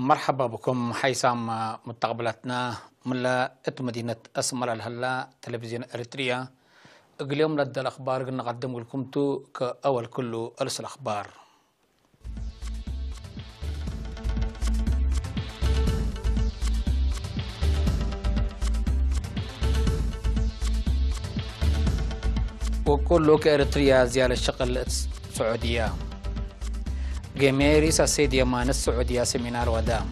مرحبا بكم حيثما متقبلتنا من لا ات مدينة اسمر الهلا تلفزيون اريتريا. اقليوم لدى الاخبار قلنا قدم لكم تو كاول كله الس الاخبار. وكله كاريتريا زيارة شقل سعودية. جيميري ساسيديا مانس سعودية سيمينار ودام.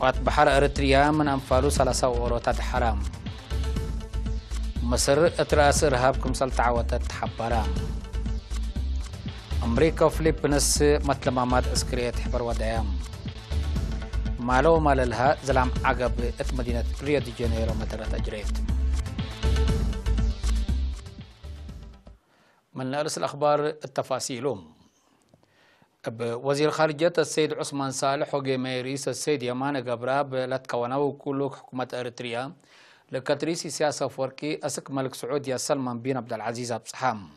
وات بحر اريتريا من انفالو ثلاثة وروتات حرام. مصر اتراس ارهاب كمسل تعوتت حبرام. امريكا وفليبينس متلمامات عسكرية حبر ودايام. مالو ماللها زلام عقب ات مدينة ريو دي جانيرو مدرة اجريت. من نقلس الاخبار التفاصيل. اب وزير خارجية السيد عثمان صالح وجيميريس السيد يمان قبرا بلاتكونا وكلوك حكومة اريتريا لكتريسي سياسة فوركي اسك ملك سعوديا سلمان بن عبد العزيز ابصحام.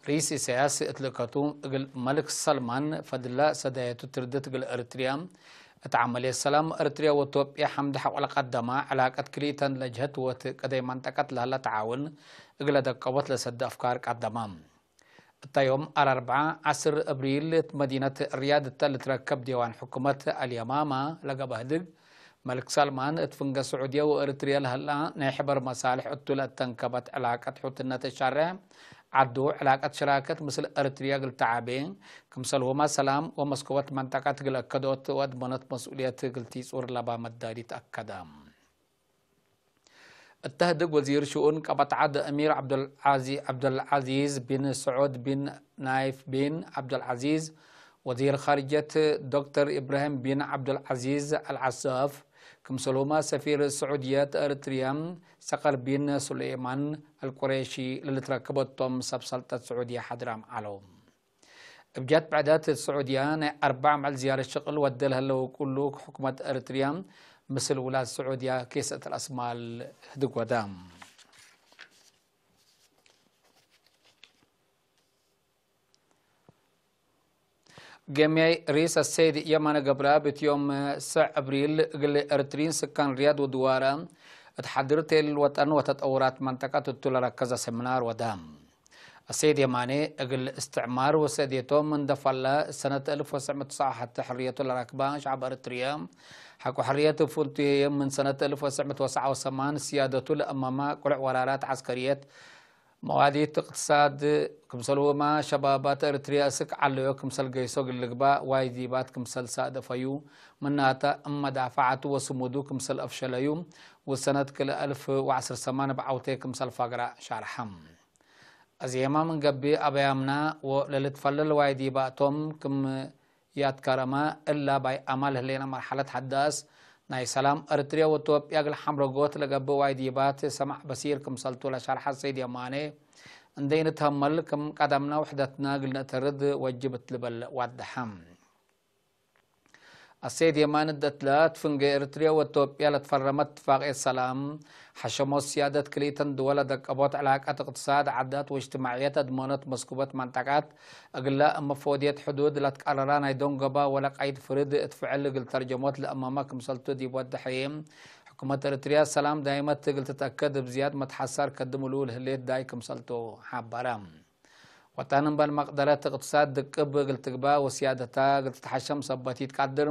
رئيس سياسي اتلقتو اقل ملك سلمان فدلا سدايتو تردت اقل اريتريا اتعمل السلام اريتريا وتوب يا حمد حق على قدما علاقة كليتن لجهت وت قدي منطقة لهلا تعاون اقل دقوت لسد افكار قدما. التيوم الأربعاء عشر أبريل مدينة الرياض تلتركب ديوان حكومة اليمامة لقب هدق ملك سلمان اتفنق سعودية وإريتريا لهلا نحبر مصالح اتو لاتنكبت علاقة حوتنة الشارع عدو علاقة شراكة مثل إريتريا قل تعابين كمسل هما سلام ومسكوة منطقة قل أكدوت وأدمنت مسؤولية قل تيسور لبا مداري تأكدام. التهدق وزير شؤون قبط عاد أمير عبد العزي-، عبد العزيز بن سعود بن نايف بن عبد العزيز، وزير خارجية دكتور إبراهيم بن عبد العزيز العساف، كمسلوما سفير السعودية أريتريا سقر بن سليمان القريشي للتركبتهم سبسلطة السعودية حضرام علو. እብ ጃት ብዕዳት ሰዑድያ ናይ ኣርባዕ መዓልቲ ዝያረት ሽቕል ወደል ሀለው ኩሉ ሕኩመት ኤርትርያ ምስል ውላድ ሰዑድያ ኬሰት ኣስማል ህድጎዳ። ገምያይ ሪስ ኣሰይድ የማነ ገብረኣብ እቲ ዮም ሰዕ እብሪል እግል ኤርትሪን ስካን ሪያድ ወድዋራ እት ሓድር ቴል ወጠን ወተጠውራት መንጠቀት እቱ ለረከዘ ሰሚናር ወዳ። السيد يماني እግል እስትዕማር ወሰእድየቶም እንደፋላ ሰነት እልፍ ወሰዕ ምእቲ ሰዓ ወሓተ ሕርየቱ ለረክባ ሸዓብ ኤርትርያ ሓቆ ሕርየት ፍንቱየ ምን ሰነት እልፍ ወሰዕ ምእቲ ወሰዓ ወሰማን ስያደቱ ለእመማ ቁልዕ ወራራት ዓስከርየት መዋዲት እቅትሳድ ክምሰልውማ ሸባባት ኤርትርያ እስክ ዓለዮ ክምሰል ገይሶ ግልግባ ዋይዲባት ክምሰል ሳእደፈዩ ምናታ እመዳፋዓቱ ወስሙዱ ክምሰል አፍሸለዩ ውሰነት ክልተ እልፍ ወዓስር ሰማን ብዓውቴ ክምሰል ፋግራ ሻርሓም። ኣዜማ ምን ገብእ ኣበያምና ወለልትፈለል ዋይዲ ባእቶም ክም ያትከረመ እላ ባይ ኣማል ህሌና መርሓለት ሓዳስ ናይ ሰላም ኤርትርያ ወኢትዮጵያ እግል ሓምረጎት ለገብእ ዋይዲ ባት ሰማዕ በሲር ክምሰልቱ ለሻርሓ ሰይድ የማኔ እንዴ ንትሀመል ክም ቀደምና ውሕደትና እግል ነእተርድ ወጅብ እት ልበል ዋድሐም። አሰይድ የማን እደትለ ትፍንገ ኤርትርያ ወኢትዮጵያ ለትፈረመት እትፋቅየት ሰላም ሐሸሞት ስያደት ክልኢተን ድወል አደቀቦት ዕላቀት እቅትሳድ ዓዳት ወእጅትማዕየት አድመኖት መስኩበት መንጠቃት እግለ እመፎድየት ሕዱድ ለትቀረራ ናይ ደንጎባ ወለ ቀይድ ፍርድ እት ፍዕል እግል ተርጀሞት ለእመመ ክምሰልቱ ዲብ ወደሐየ ሕኩመት ኤርትርያ ሰላም ዳይመት እግል ትትአከድ እብ ዝያድ መትሐሳር ከድም ልኡል ህሌት ዳይ ክምሰልቱ ሐበረ። ወጠን እምበል መቅደረት እቅትሳድ ድቅብ እግል ትግባእ ወስያደታ እግል ትትሐሸም ሰበት ኢትቀድር።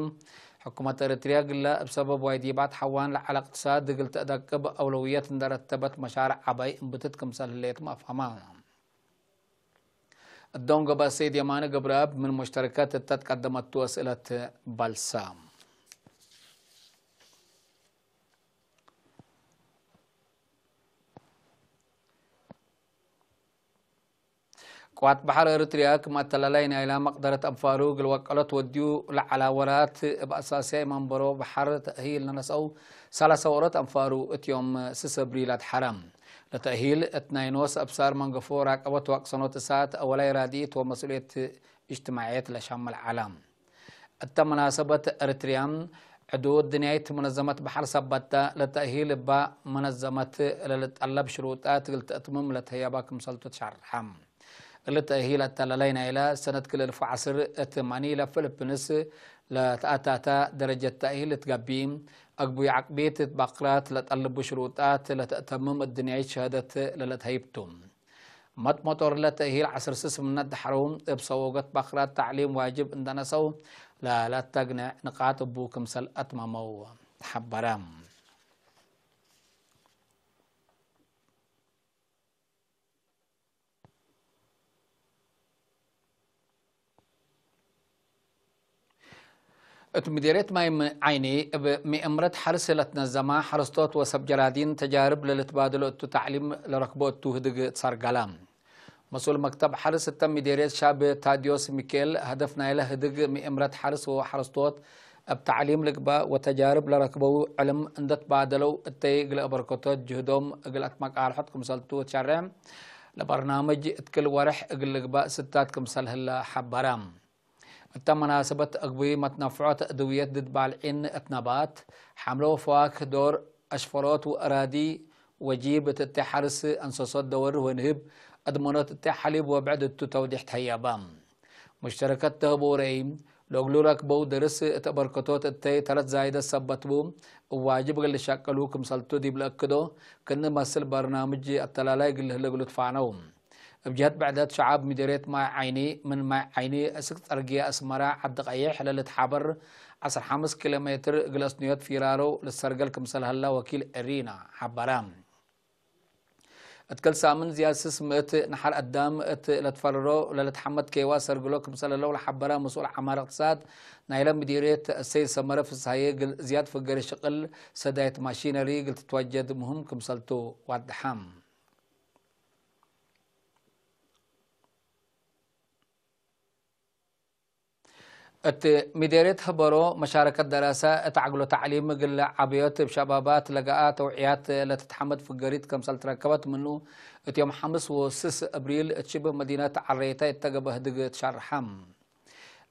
ሕኩመት ኤርትርያ ግለ እብ ሰበብ ዋይዲባት ሐዋን ለዐለ እቅትሳድ እግል ተደቅብ አውለውየት እንደ ረተበት መሻርዕ ዐባይ እንብትት ክምሰል ህሌት መአፍሀማ። እዶም ገባ ሰይድ የማነ ገብረአብ ምን ሙሽተረከት እተ ትቀደመቱ አስእለት በልሳ። ቅዋት በሐር ኤርትርያ ክም አተላላይ ናይላ መቅደረት አንፋሩ እግል ወቀሎት ወድዩ ለዐላ ወራት እብ አሳስያይ መንበሮ በሐር ተእሂል ነነስአው ሰላሳ ወሮት አንፋሩ እት ዮም ስስ እብሪል አድሐረ። ለተእሂል እት ናይ ኖስ አብሳር መንገፎ ራቀቦት ዋቅሰኖት እሳት አወላይ ራድኢት ወመስኡልየት እጅትማዕየት ለሻምል ዐለ። እተ መናሰበት ኤርትርያ ዕዱድ ድንያይት መነዘመት በሐር ሰበታ ለተእሂል እባ መነዘመት ለልጠለብ ሽሩጣት እግል ተእትምም ለተህየባ ክምሰልቱ ተሻርሐ። እሊ ተእሂል አተላላይ ናይላ ሰነት ክል እልፍ ወዐስር እት ማኒላ ፊሊፒንስ ለተኣታታ ደረጀት ተእሂል እትገቢ፣ ኣግቡይ ዓቅቢት ባቅራት ለጠልቡ ሽሩጣት ለተእተምም እድንያይት ሸሃደት ለለትሀይብቱ። መጥሞጦር ለተእሂል ዓሰርተ ስምነት ዳሕረው እብ ሰወጎት ባቅራት ታዕሊም ዋጅብ እንደነሰው ለለተግንዕ ንቃጥ እቡ ክምሰል ኣትመመው ተሓበረ። እቱ ምዴርየት ማይ ዓይኒ እብ ሚእምረት ሓርስ ለትነዘማ ሓረስቶት ወሰብ ጀራዲን ተጃርብ ለልትባደሎ እቱ ታዕሊም ለረክቦ እቱ ህድግ ትሰርገላ። መስኡል መክተብ ሓርስ እተ ምዴርየት ሻብ ታዲዮስ ሚካኤል፣ ሀደፍ ናይለ ህድግ ሚእምረት ሓርስ ወሓረስቶት እብ ታዕሊም ልግባእ ወተጃርብ ለረክበው ዕልም እንደትባደለው እተይ እግለ እበርከቶት ጅህዶም እግል ኣትመቃልሖት ክምሰልቱ ትሸርሕ ለበርናምጅ እትክል ወርሕ እግል ልግባእ ስታት ክምሰል ህለ ሓበራ። እታ መናሰበት እግቡይ መትነፍዖት ድውየት ድድ ባልዒን እትነባት ሓምለ ወፈዋክ ዶር ኣሽፈሮት ወእራዲ ወጂብ እትእቲ ሓርስ ኣንሰሶት ደወር ወንህብ ኣድመኖት እተ ሓሊብ ወብዕድ እቱ ተውዲሕ ተህየባ። ሙሽተረከት ተህቦ ረይ ለእግሉ ረክበው ደርስ እተ በርከቶት እተይ ተረት ዛይደ ሰበትቡ እዋጅብ እግል ሸቀሉ ክምሰልቱ ዲብ ለእክዶ ክንመስል በርናምጅ ኣተላላይ እግል ህለ እግሉ ትፋነው። እብ ጀህት ብዕደት ሸዓብ ምዲርየት ማይ ዓይኒ ምን ማይ ዓይኒ እስክ ጸርግያ ኣስመራ ዓዲ ቀይሕ ለልትሓበር ዓሰርተ ሓሙሽተ ኪሎ ሜትር እግል ኣስንዮት ፊራሮ ልሰርገል ክምሰል ሀላ ወኪል ኤሪና ሓበራ። እትከል ሳምን ዝያድ ስስ ምእት ንሓር ኣዳም እት ለትፈርሮ ለልትሓመድ ኬዋ ሰርግሎ ክምሰል ለው ለሓበራ መስኡል ዓማር እቅትሳድ ናይለ ምዲርየት ሰይድ ሰመረ ፍስሃየ እግል ዝያድ ፍገሪ ሽቅል ሰዳይት ማሺነሪ እግል ትትወጀድ ምህም ክምሰልቱ ዋድሓም። እት ሚዴርየት ህበሮ መሻረከት ደራሳ እት ዓግሎ ታዕሊም እግል ዓብዮት እብ ሸባባት ለገኣ ተውዕያት ለትትሓመድ ፍገሪት ከምሰል ትረከበት ምኑ እት ዮም ሓምስ ወስስ እብሪል እት ሽብህ መዲነት ዓረይታ እተገበ ህድግ ትሻርሓም።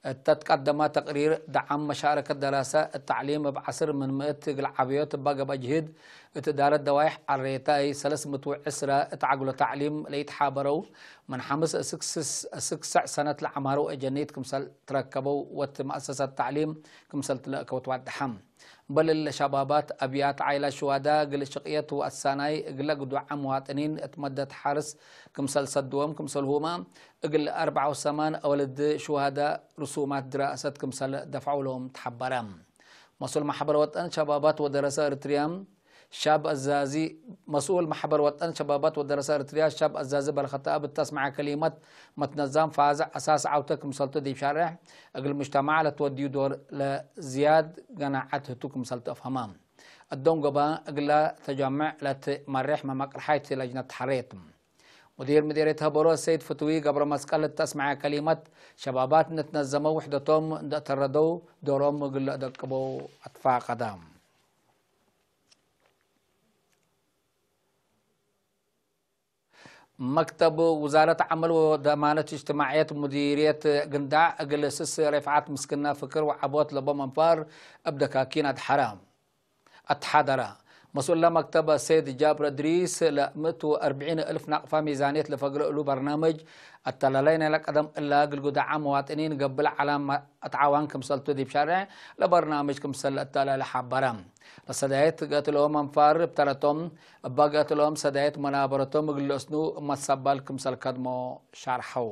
እተ ትቀደማ ተቅሪር ደዓም መሻረከት ደራሳ እት ታዕሊም እብ ዓስር ምን ምእት እግል ዓብዮት እባ ገብአ ጅህድ እት እዳረት ደዋይሕ ዓረይታ እይ ሰለስ ምእት ወዕስራ እት ዓግሎ ታዕሊም ለይትሓበረው ምን ሓምስ እስክ ስስ-፣ እስክ ሰዕ ሰነት ለዐማረው ኤጀኒት ክምሰል ትረከበው ወት መእሰሰት ታዕሊም ክምሰል ትለእከው ትዋድሓም። እምበል ለሸባባት ኣብያት ዓይላ ሽዋዳ እግል ሽቅየት ወኣሳናይ እግለ ግዱዓ መዋጥኒን እት መደት ሓርስ ክምሰል ሰድዎም ክምሰልሁማ እግል ኣርብዓ ወሰማን ኣወልድ ሽዋዳ ርሱማት ድራእሰት ክምሰል ደፍዐውሎም ተሓበረ። መስኡል ማሕበር ወጠን ሸባባት ወደረሰ ኤርትርያ ሻብ ኣዛዚ፣ መስኡል ማሕበር ወጠን ሸባባት ወደረሰ ኤርትርያ ሻብ ኣዛዚ በረኸተኣብ እተስምዐ ከሊመት መትነዛም ፋዝዕ ኣሳስ ዓውተ ክምሰልቱ ዲብ ሻርሕ እግል ሙጅተማዕ ለትወድዩ ዶር ለዝያድ ገናዓት ህቱ ክምሰልቱ ኣፍሀማ። ኣደንጎባ እግላ ተጃምዕ ለትመርሕ መማቅርሓይት ለጅነት ተሓሬት። ሙዲር ምዴርየት ሀበሮ ሰይድ ፍትዊ ገብረ መስቀል እተስምዐ ከሊመት ሸባባት ንትነዘመው ውሕደቶም እንደተረደው ዶሮም እግል ለእደቅበው ኣትፋቀደ። መክተብ ውዛረት ዓመል ወደማነት እጅትማዕየት ሙዲርየት ግንዳዕ እግል ስስ ሬፍዓት ምስክና ፍክር ወዓቦት ለቦ መንፋር እብ ደካኪን ኣድሓረ። ኣትሓደረ። መስኡል ለመክተብ ሰይድ ጃብር እድሪስ ለምእት ወአርብዒን እልፍ ናቅፋ ሚዛንየት ለፈግረ እሉ በርናምጅ ኣተላላይ ናይ ለቀደም እላ እግል ጉዳዓ መዋጥኒን ገብለ ዓላም ኣትዓዋን ክምሰልቱ ዲብ ሻርዕ ለበርናምጅ ክምሰል ለእተላለ ሓበረ። ለሰዳየት ገእትለኦም ኣንፋር እብ ተረቶም እባ ገእትለኦም ሰዳየት መናበረቶም እግል ለእስኑ መሰባል ክምሰል ከድሞ ሻርሐው።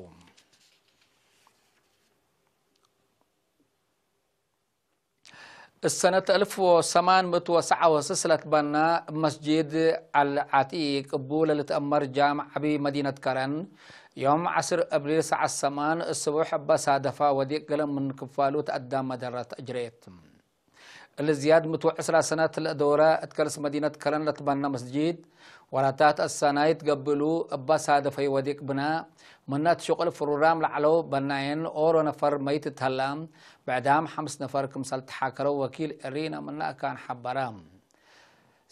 እሰነት እልፍ ወሰማን ምእት ወሰዓ ወስስ ለትበና መስጂድ አልዓቲቅ እቡ ለልትአመር ጃም ዓቢ መዲነት ከረን ዮም ዓስር እብሪል ሰዓት ሰማን እስቡሕ እበ ሳደፋ ወዲቅ ገለ ምን ክፋሉ ተአዳም መደረት እጅሬት። እሊ ዝያድ ምእት ወዕስራ ሰነት ለእደወረ እት ከልስ መዲነት ከረን ለትበና መስጂድ ወራታት አሳናይት ገብእሉ እባ ሳደፈይ ወዲቅ ብና ምነት ሽቁል ፍሩራም ለዐለው በናየን ኦሮ ነፈር መይት እትሀላ ብዕዳም ሐምስ ነፈር ክምሰል ተሓከረው ወኪል እሪና ምና እካን ሐበረ።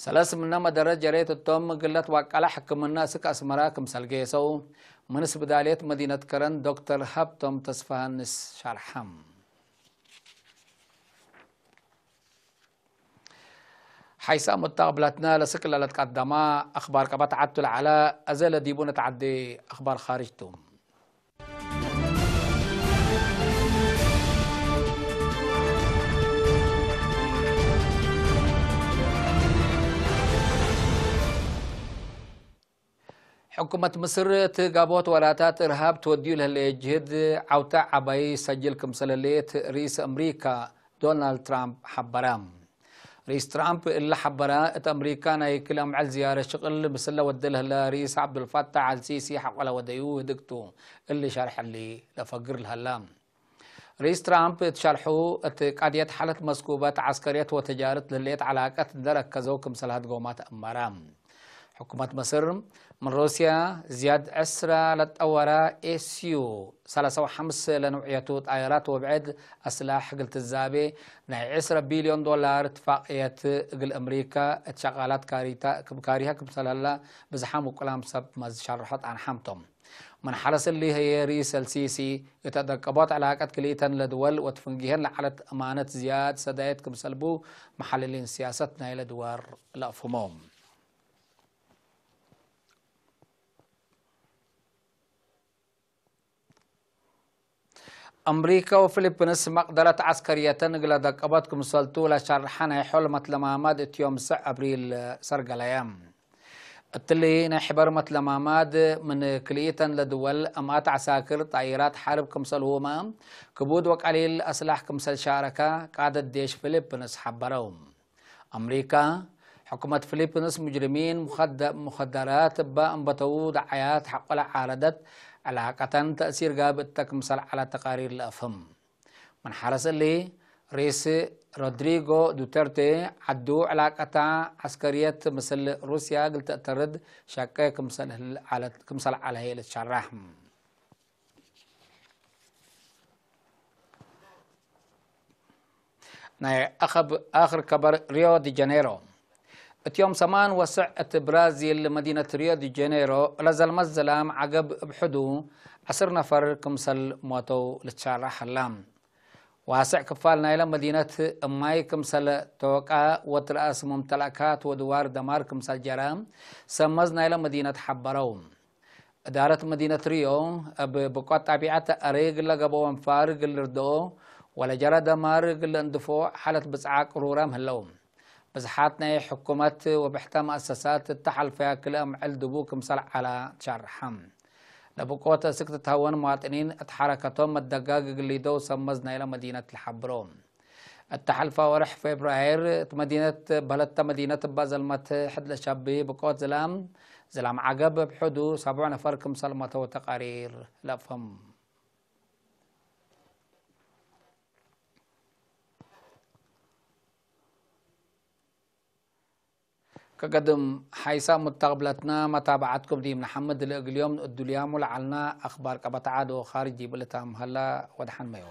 ሰለስ ምነ መደረት ጀሬት እቶም ግለት ዋቃላ ሕክምና እስክ አስመራ ክምሰል ጌሰው ምን ስብዳልየት መዲነት ከረን ዶክተር ሀብቶም ተስፋሃንስ ሻርሐም። ሓይሳ መጣቅብላትና ለስክ ለለትቀደማ አኽባር ቀበት ዓቱ ለዓላ አዘ ለዲቡ ነትዓዴ አኽባር ኻርጅቱ። ሕኩመት ምስር እቲ ጋቦት ዋላታት እርሃብ ተወዲኡ ለህለየ ጅህድ ዓውታ ዓባይ ሰጅል ክምሰለለየት ርኢስ ኣምሪካ ዶናልድ ትራምፕ ሓበረ። ርኢስ ትራምፕ እለ ሓበረ እቲ ኣምሪካ ናይ ክል ኣምዕል ዝያረ ሽቕል ምስለ ወደ ለህለ ርኢስ ዓብዱልፋታሕ ኣልሲሲ ሓቆለ ወደዩ ህድግቱ እሊ ሸርሐሊ ለፈግር ለህላ። ርኢስ ትራምፕ እትሸርሑ እቲ ቃድየት ሓለት መስኩበት ዓስከርየት ወተጃርት ለህለየት ዓላቀት እንደረከዘው ክምሰል ሃድጎማት ኣመራ። ሕኩመት መስር ምን ሩስያ ዝያድ ዕስራ ለጠወራ ኤስዩ ሰላሳ ወሓምስ ለንውዕየቱ ጣይራት ወብዕድ ኣስላሕ ግልትዛቤ ናይ ዕስራ ቢልዮን ዶላር ትፋቅየት እግል ኣምሪካ እት ሸቃላት ካሪታ ክም ካሪሃ ክምሰለላ ብዝሓም ውቁላም ሰብ መዝሸርሖት ኣንሓምቶም። ምን ሓለስ እሊ ህየ ርኢስ ኣልሲሲ እተ ደቀቦት ዕላቀት ክልኢተን ለድወል ወትፍንጊሄን ለዓለት እማነት ዝያድ ሰዳየት ክምሰልቡ መሓልሊን ስያሰት ናይ ለድወር ለእፍሞም። ኣምሪካ ወፊሊፕንስ መቅደረት ዓስከርየተን እግለ ደቀቦት ክምሰልቱ ለሸርሓ ናይ ሖልመት ለማማድ እትዮም ስዕ ኣብሪል ሰርገለየ። እትሊ ናይ ሕበር መትለማማድ ምን ክልኢተን ለድወል እምኣት ዓሳክር ጣይራት ሓርብ ክምሰልሁመ ክቡድ ወቀሊል ኣስላሕ ክምሰል ሻረካ ቃደት ዴሽ ፊሊፕንስ ሓበረው። ኣምሪካ ሕኩመት ፊሊፕንስ ሙጅሪሚን ሙኸደ- ሙኸደራት እባ እንበተዉ ደዓያት ሓቆለ ዓረደት ዕላቀተን ተእሲር ጋብ እተ ክምሰል ዓላ ተቃሪር ለእፍም። ምን ሓረስ እሊ ሬስ ሮድሪጎ ዱተርቴ ዓዱ ዕላቀታ ዓስከርየት ምስል ሩስያ ግልተእተርድ ሸቀ ክምሰል ዓለየ ልትሸራሕ። ናይ ኣኸብ ኣኽር ከበር ሪዮ ዲ ጀኔሮ እትዮም ሰማን ወስዕ እቲ ብራዚል መዲነት ሪዮ ዲ ጀኔሮ ለዘልመት ዘላም ዓገብ እብሕዱ ዕስር ነፈር ክምሰል ሞተው ልትሻራሕ ኣላ። ዋስዕ ክፋል ናይለ መዲነት እማይ ክምሰለ ተወቃ ወትረኣስ ሙምተላእካት ወድዋር ደማር ክምሰል ጀራ ሰመዝ ናይለ መዲነት ሓበረው። እዳረት መዲነት ሪዮ እብ ብቆት ጣቢዓት ኣሬ ግለ ገበ ወንፋር ግል ርድኦ ወለጀረ ደማር ግለ እንድፎ ሓለት ብጽዓ ቅሩራም ህለው። ብዝሓት ናይ ሕኩመት ወብሕተ መኣሰሳት እተሓልፈያ ክልኤ ምዕል ድቡ ክምሰል ዓላ ትሻርሓ። ለብቆት እስክ ትትሃወን መዋጥኒን እት ሓረከቶም መደጋግ ግሊደው ሰመዝ ናይለ መዲነት ልሓብሮ። እተሓልፋ ወርሕ ፌብርዋር እት መዲነት በለተ መዲነት እባ ዘልመት ሕድ ለሻቢ ብቆት ዝላም ዝላም ዓገብ እብ ሕዱ ሰብዑ ነፈር ክምሰል መተው ተቃሪር ለእፈም። ከገድም ሓይሳ ሙተቅብለትና መታባዓትኩም ዲም ንሓምድ ልእግልዮም ንእዱልያሙ ለዓልና ኣኽባር ቀበታ ዓዶ ኻርጅ ይብል እታ ምህላ ወድሓን መዮ።